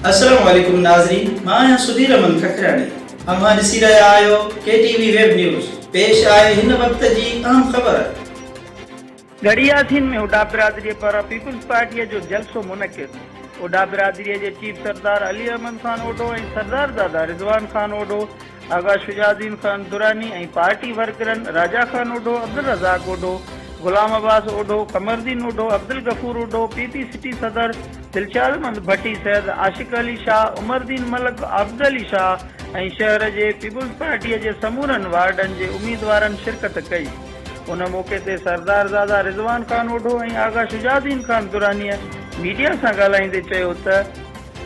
السلام عليڪم ناظرين مان آهيان سڌير احمد ککراڻي اوهان ڏسي رهيا آهيو K T V web news پيش آهي هن وقت جي اهم خبر. ڳڙهي ياسين ۾ هوڊا برادريء پاران پيپلز پارٽيء جو جلسو منعقد، هوڊا برادريء جي چيف سردار علي احمد خان اوڍو ۽ سردار زاده رضوان خان اوڍو، آغا شجاع الدين خان دراني ۽ پارٽي ورڪرن Raja Khan Odho, Abdulrazzaq Odho, Ghulam Abbas Odho, Qamaruddin Odho, Abdulghafoor Odho, P P city صدر دلشاد احمد ڀٽي، سيد عاشق علي شاهه، عمر دين ملڪ، عابد علي شاهه ۽ شهر جي پيپلز پارٽيء جي سمورن وارڊن جي اميدوارن شرڪت ڪئي. ان موقعي تي سردار زاده رضوان خان اوڍو ۽ آغا شجاع الدين خان درانيء ميڊيا سان ڳالهائيندي چيو ته،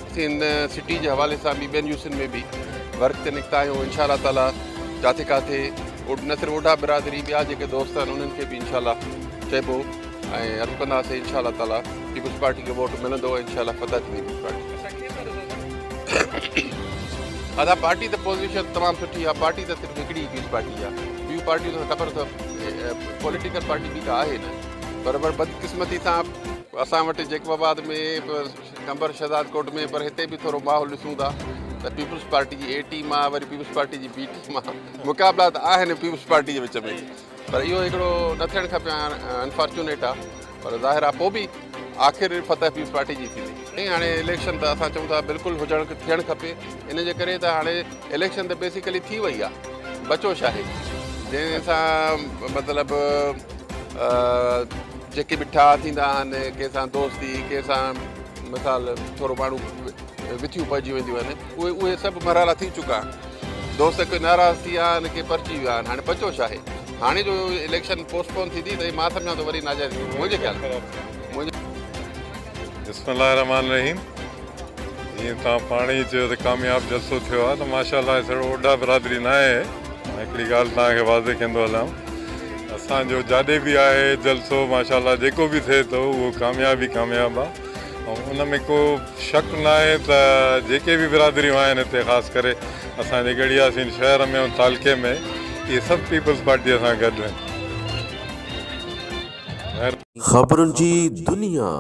اسين هن سٽي جي حوالي سان به ٻين يوسين ۾ به ورڪ تي نڪتا آهيون انشاء الله تعالي جاٿي ڪاٿي نه صرف اوڍا برادري ٻيا جيڪي دوست آهن انهن کي به انشاء الله چئبو ۽ عرض ڪنداسين انشاء الله تعالي پيپلز پارٽي کي ووٽ ملندو ۽ انشاء الله فتح ٿيندي پيپلز پارٽي ادا پارٽي ته پوزيشن تمام سٺي آهي پارٽي ته صرف هڪڙي پيپلز پارٽي آهي ٻيون پارٽيون ته خبر اٿو پوليٽيڪل پارٽي ٻي ڪا آهي نه پر بدقسمتي سان اسان وٽ جيڪب آباد ۾ قمبر شهدادڪوٽ ۾ پر هتي به ٿورو ماحول ڏسون ٿا ته پيپلز پارٽي جي اي ٽيم آ وري پيپلز پارٽي جي بي ٽيم آ مقابلا ته آهن پيپلز پارٽي جي وچ ۾ پر اهو هڪڙو نه ٿيڻ کپي انفارچونيٽ آ پر ظاهر آ پوء به آخر فتح پيپلز پارٽي جي ٿيندي. سائين هاڻي اليڪشن ته اسان چئون ٿا بلڪل هجڻ ٿيڻ کپي ان جي ڪري ته هاڻي اليڪشن ته بيسيڪلي ٿي وئي آ بچو ڇاهي جنهن سان مطلب جيڪي به ٺاهه ٿيندا آهن، ڪنهن سان دوستي، ڪنهن سان مثال ٿورو ماڻهو وٿيون پئجي وينديون آهن، اهي اهي سڀ مرحلا ٿي چڪا آهن. دوست ڪي ناراض ٿي ويا آهن، ڪي پرچي ويا آهن، هاڻي بچو ڇا آهي؟ هاڻي جو اليڪشن پوسٽ پون ٿيندي ته مان سمجهان ٿو وري ناجائز ٿيندي منهنجي خيال ۾. بسم الله الرحمٰن الرحيم جيئن توهان پاڻ ئي چيو ته ڪامياب جلسو ٿيو آهي ته ماشاء الله سڙو اوڍا برادري نه آهي هڪڙي ڳالهه توهان کي واضح ڪندو هلان اسان جو جاڏي به آهي جلسو ماشاء الله جيڪو به ٿئي ٿو اهو ڪامياب ئي ڪامياب آهي ۽ ان ۾ ڪو شڪ نه آهي ته جيڪي به برادريون آهن هتي خاص ڪري اسان جي ڳڙهي ياسين شهر ۾ ۽ تعلقي ۾ اهي سڀ پيپلز پارٽيء سان گڏ آهن. خبرن جي دنيا.